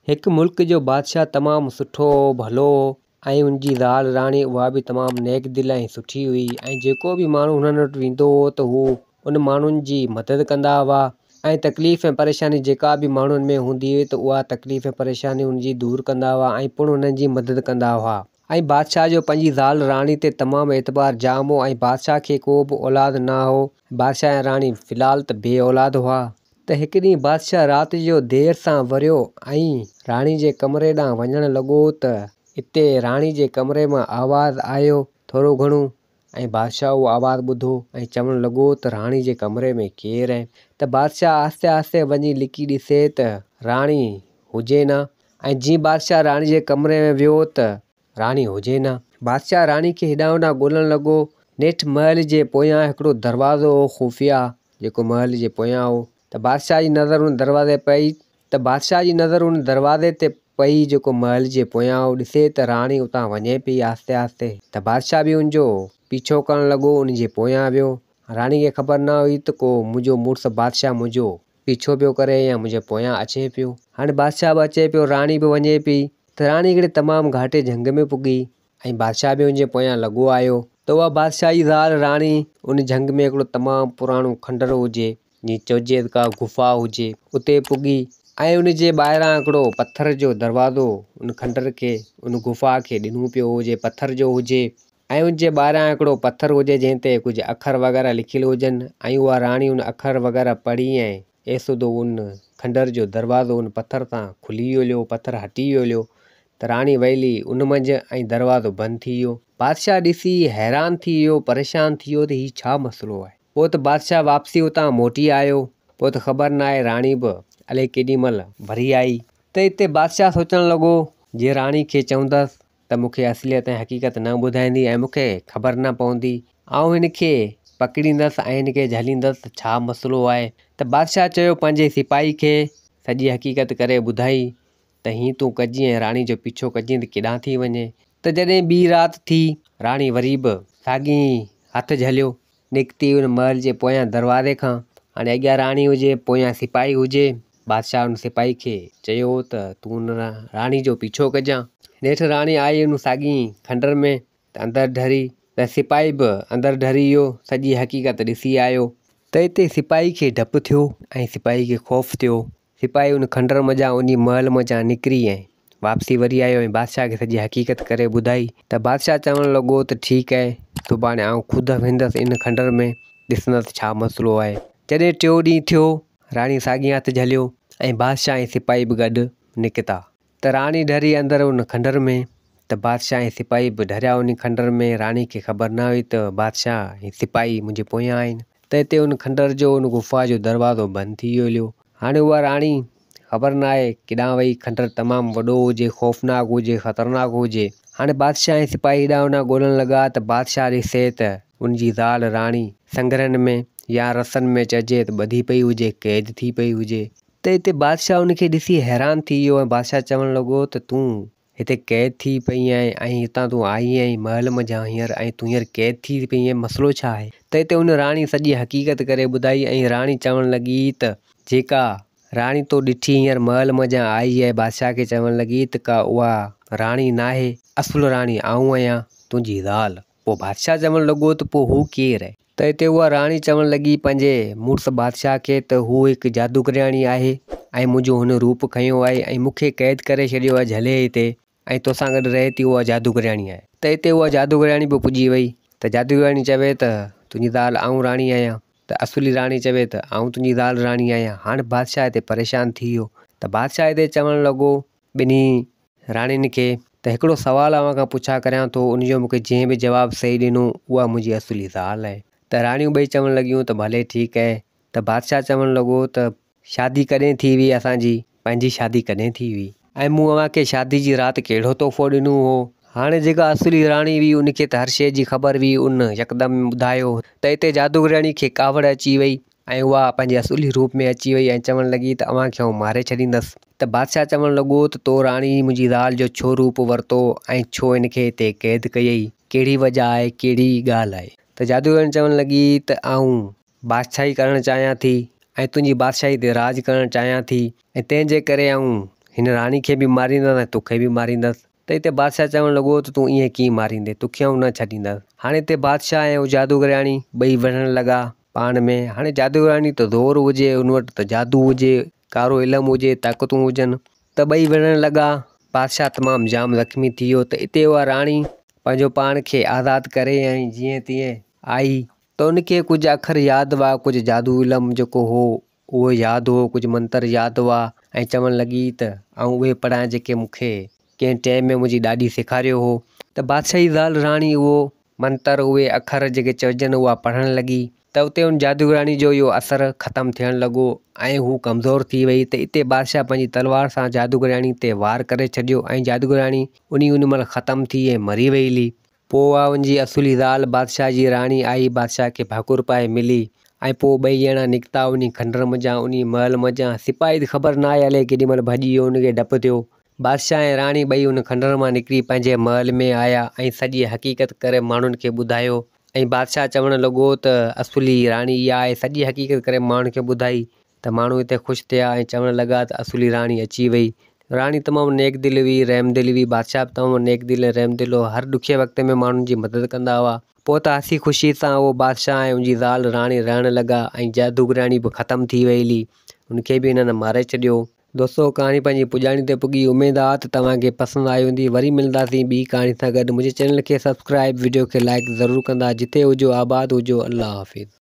هڪ ملڪ جو بادشاهه تمام سٺو هو، ڀلو هو ۽ ان جي زال راڻي اها به تمام نيڪ دل ۽ سٺي هئي ۽ جيڪو به ماڻهو هنن وٽ ويندو هو ته هو ان ماڻهن جي مدد ڪندا هئا ۽ تڪليف ۽ پريشاني جيڪا به ماڻهن ۾ هوندي هئي ته اها تڪليف ۽ پريشاني ان جي دور ڪندا هئا ۽ پڻ انهن جي مدد ڪندا هئا. ۽ بادشاهه جو پنهنجي زال راڻي تي تمام اعتبار جام هو ۽ بادشاهه کي ڪو به اولاد نه هو. بادشاهه ۽ راڻي في الحال ته بي اولاد هئا. ته هڪ ڏينهن بادشاهه رات جو دير سان وريو ۽ راڻي جي ڪمري ڏانهن وڃڻ لڳو ته اتي راڻي جي ڪمري مان آواز آيو ٿورو گهڻو ۽ بادشاهه اهو آواز ٻڌو ۽ چوڻ لڳو ته راڻي جي ڪمري ۾ ڪير ۽ ته بادشاهه آهستي آهستي وڃي لڪي ڏسي ته راڻي هجي نه ۽ جيئن بادشاهه راڻي جي ڪمري ۾ ويو ته راڻي هجي نه. بادشاهه راڻي کي هيڏانهن هوڏانهن ڳولڻ لڳو. نيٺ محل جي پويان هڪڙو دروازو هو خفيه، جيڪو محل جي پويان هو ته بادشاهه جي نظر ان دروازي پئي ته بادشاهه جي نظر ان دروازي تي پئي جيڪو محل جي پويان هو. ڏسي ته راڻي اتان وڃي پئي آهستي آهستي ته بادشاهه به ان جو پيڇو ڪرڻ لڳو، ان جي پويان ويو. راڻي کي خبر نه هئي ته ڪو منهنجو مڙس بادشاهه منهنجو پيڇو پيو ڪري يا منهنجي پويان اچي پيو. هاڻي بادشاهه به اچي پيو، راڻي به وڃي پئي ته راڻي هڪڙي تمام گهاٽي جهنگ ۾ پڳي ۽ بادشاهه به ان جي پويان لڳو آيو ته اها بادشاهه جي زال راڻي ان جهنگ ۾ هڪڙو تمام پراڻو کنڊر هجي، جيئن چئجي ته ڪا غفا هجي، اتي پڳي ۽ ان جي ٻاهران هڪڙو پٿر جو دروازو ان کنڊر کي، ان غفا کي ڏنو پيو هجي، پٿر جو هجي ۽ ان جي ٻاهران هڪڙو پٿر هجي جنهن تي ڪجهه اکر وغيره لکيل هجن ۽ اها راڻي ان اکر وغيره پڙهي ۽ ايسودو ان کنڊر جو دروازو ان پٿر تان کلي ويو هليو، پٿر هٽي ويو هليو ته راڻي ويلي ان منجهه ۽ دروازو بند ٿي ويو. بادشاهه ڏسي حيران ٿي ويو، پريشان ٿي ويو ته هي ڇا مسئلو آهي. پوء ته بادشاهه واپسي اتان موٽي آيو، پوء ته خبر ناهي راڻي به الائي ڪيڏي مهل وري آئي. ته اتي بادشاهه سوچڻ لڳو، جي راڻي کي چوندس ته مون کي اصليت ۽ حقيقت نه ٻڌائيندي ۽ مون کي خبر نه پوندي. آئون هن کي پڪڙيندس ۽ هن کي جهليندس ته ڇا مسئلو آهي. ته بادشاهه چيو پنهنجي سپاهي کي سڄي حقيقت ڪري ٻڌائي ته هين تون ڪجين ۽ راڻي جو پيڇو ڪجين ته ڪيڏانهن ٿي وڃي. ته جڏهن ٻي رات ٿي، راڻي وري به ساڳي ئي هٿ جهليو نڪتي ان محل جي پويان دروازي کان. هاڻي اڳيان راڻي هجي، پويان سپاهي هجي. بادشاهه ان سپاهي کي چيو ته تون ان راڻي جو پيڇو ڪجان. نيٺ راڻي آئي ان ساڳي کنڊر ۾ ته اندر ڍري ته سپاهي به اندر ڍري ويو، سڄي حقيقت ڏسي آيو. ته اتي سپاهي کي ڊپ ٿيو ۽ سپاهي کي خوف ٿيو. سپاهي ان کنڊر منجهان انهي محل منجهان نڪري ۽ واپسي وري آيو ۽ بادشاهه کي سڄي حقيقت ڪري ٻڌائي ته بادشاهه چوڻ لڳو ته ٺيڪ آهي سڀاڻي آئون خود ويندس ان کنڊر ۾ ڏسندس ڇا مسئلو آهي. جڏهن ٽيون ڏينهن ٿيو راڻي ساڳي هٿ جهليو ۽ بادشاهه ۽ سپاهي به گڏ نڪتا ته راڻي ڍري اندر ان کنڊر ۾ ته بادشاهه ۽ سپاهي به ڍريا انهي کنڊر ۾ راڻي کي خبر نه هئي ته بادشاهه ۽ سپاهي منهنجي پويان آهن ته اتي ان کنڊر جو ان غفا جو دروازو بند ٿي ويو هليو. هاڻي اها راڻي خبر ناهي ڪيڏانهن وئي. کنڊر تمام وڏو هجي، خوفناڪ هجي، خطرناڪ هجي. هاڻي بادشاهه ۽ سپاهي هيڏانهن هوڏانهن ڳولڻ لڳا ته بادشاهه ڏسي ته ان جي زال راڻي سنگهرن ۾ يا رسن ۾ چئجي ته ٻڌي پئي هجي، قيد ٿي پئي هجي. ته اتي بادشاهه ان کي ڏسي حيران ٿي ويو ۽ بادشاهه چوڻ لڳو ته تون هتي قيد ٿي پئي آهين ۽ هتان تون آئي آهين محل منجهان هينئر ۽ تون هينئر قيد ٿي پئي آهين مسئلو ڇا آهي؟ ته هتي ان راڻي سڄي حقيقت ڪري ٻڌائي ۽ راڻي چوڻ لڳي ته جيڪا راڻي تو ڏٺي هينئر محل منجهان آئي آهي بادشاهه کي چوڻ لڳي ته ڪا اها راڻي ناهي اصل راڻي آئون آهيان تنهنجي زال. پوء بادشاهه چوڻ لڳو ته پوء هو ڪير؟ ته اتي اها راڻي چوڻ لڳي پنهنجي مڙس بادشاهه کي ته هوء هڪ جادوگرياڻي آهي ۽ منهنجو هن روپ کنيو آهي ۽ مون کي قيد ڪري ڇڏيو آهي جهلي هتي ۽ توسان گڏ رهي ٿي اها جادوگرياڻي آهي. ته اتي اها جادوگرياڻي به پڄي وئي ته جادوگرياڻي چوي ته تنهنجي زال آئون راڻي آهيان ته اصلي راڻي چوي ته آئون تنهنجي زال راڻي آهيان. هاڻ بادشاهه هتي پريشان ٿي ويو ته بادشاهه هتي چوڻ لڳو ٻنهي راڻين کي ته هڪڙو سوال اوهان کان پڇا ڪريان ٿو، ان جو مون کي جنهن به جواب صحيح ڏنو، اها منهنجي اصلي زال آهي. ته راڻيون ٻئي چوڻ لڳيون ته ڀلي ٺيڪ آهي. ته بادشاهه چوڻ لڳو ته شادي ڪڏهن ٿي هئي اسان جي؟ پنهنجي شادي ڪڏهن ٿي هئي؟ ۽ مون اوهان کي شادي جي رات ڪهڙو تحفو ڏنو هو؟ هاڻي جيڪا اصلي راڻي هئي، ان کي ته هر شيء جي خبر هئي، ان يڪدم ٻڌايو ته اتي جادوگرياڻي کي ڪاوڙ اچي وئي ۽ اها پنهنجي اصلي روپ ۾ اچي وئي ۽ چوڻ لڳي ته اوهان کي آئون ماري ڇڏيندس. ته بادشاهه چوڻ لڳو ته تو راڻي منهنجي زال جو ڇو روپ ورتو ۽ ڇو هن کي هتي قيد ڪيئي؟ ڪهڙي وجهه آهي، ڪهڙي ڳالهه آهي؟ ته جادوگرڻ چوڻ لڳي ته آئون بادشاهي ڪرڻ چاهيان ٿي ۽ تنهنجي بادشاهي تي راڄ ڪرڻ چاهيان ٿي ۽ تنهن جي ڪري آئون هن راڻي کي به ماريندس ۽ توکي به ماريندس. ته اتي بادشاهه چوڻ لڳو ته تون ائين ڪيئن ماريندين، توکي آئون نه ڇڏيندس. هاڻي اتي بادشاهه ۽ اهو جادوگرياڻي ٻئي وڙهڻ لڳا پاڻ ۾. هاڻي جادوگرياڻي ته زور هجي، ان وٽ ته جادو هجي، ڪارو علم هجي، طاقتون هجن ته ٻئي وڙهڻ لڳا. بادشاهه تمام جام زخمي ٿي ويو ته اتي اها راڻي پنهنجو پاڻ کي آزاد ڪري ۽ جيئن تيئن آئي ته ان کي ڪجهه اکر ياد هئا، ڪجهه جادو علم جيڪو هو اهو ياد هو، ڪجهه منتر ياد هئا ۽ چوڻ لڳي ته آئون اهي پڙهان جيڪي مون کي ڪنهن ٽيم ۾ منهنجي ڏاڏي سيکاريو هو. ته بادشاهه جي زال راڻي اهو منتر، اهي اکر جيڪي چئجن اها پڙهڻ لڳي ته اتي ان جادوگراڻي جو اهو اثر ختم ٿيڻ لڳو ۽ هو ڪمزور ٿي وئي ته اتي بادشاهه پنهنجي تلوار سان جادوگرياڻي تي وار ڪري ڇڏيو ۽ جادوگرياڻي انهي ان مهل ختم ٿي ۽ مري وئي هلي. پوء اها ان جي اصلي زال بادشاهه جي راڻي آئي، بادشاهه کي ڀاڪر پائي ملي ۽ پوء ٻئي ڄڻا نڪتا انهي کنڊر منجهان، انهي محل منجهان. سپاهي ته خبر ناهي الائي ڪيڏي مهل ڀڄي ويو، ان کي ڊپ ٿيو. بادشاهه ۽ راڻي ٻئي ان کنڊر مان نڪري پنهنجي محل ۾ آيا ۽ سڄي حقيقت ڪري ماڻهن کي ٻڌايو ۽ بادشاهه چوڻ لڳو ته اصلي راڻي اها آهي. سڄي حقيقت ڪري ماڻهن کي ٻڌائي ته ماڻهو اتي خوش ٿيا ۽ چوڻ لڳا ته اصلي راڻي اچي وئي. راڻي تمام نيڪ دل هئي، رحم دل هئي. بادشاهه به تمام نيڪ دل ۽ رحم دل هو. هر ڏکئي وقت ۾ ماڻهن جي مدد ڪندا هئا. پوء ته هسي خوشيء سان اهو بادشاهه ۽ ان جي زال راڻي رهڻ لڳا ۽ جادوگرياڻي به ختم ٿي وئي هلي. ان کي به هنن ماري ڇڏيو. دوستو ڪهاڻي پنهنجي پڄاڻي تي پڳي اميد آ ته توهان کي پسند آئي هوندي وري ملنداسين ٻي ڪهاڻي سان گڏ منهنجي چينل کي سبسڪرائب وڊيو کي لائڪ ضرور ڪندا جتي هجو آباد هجو الله حافظ.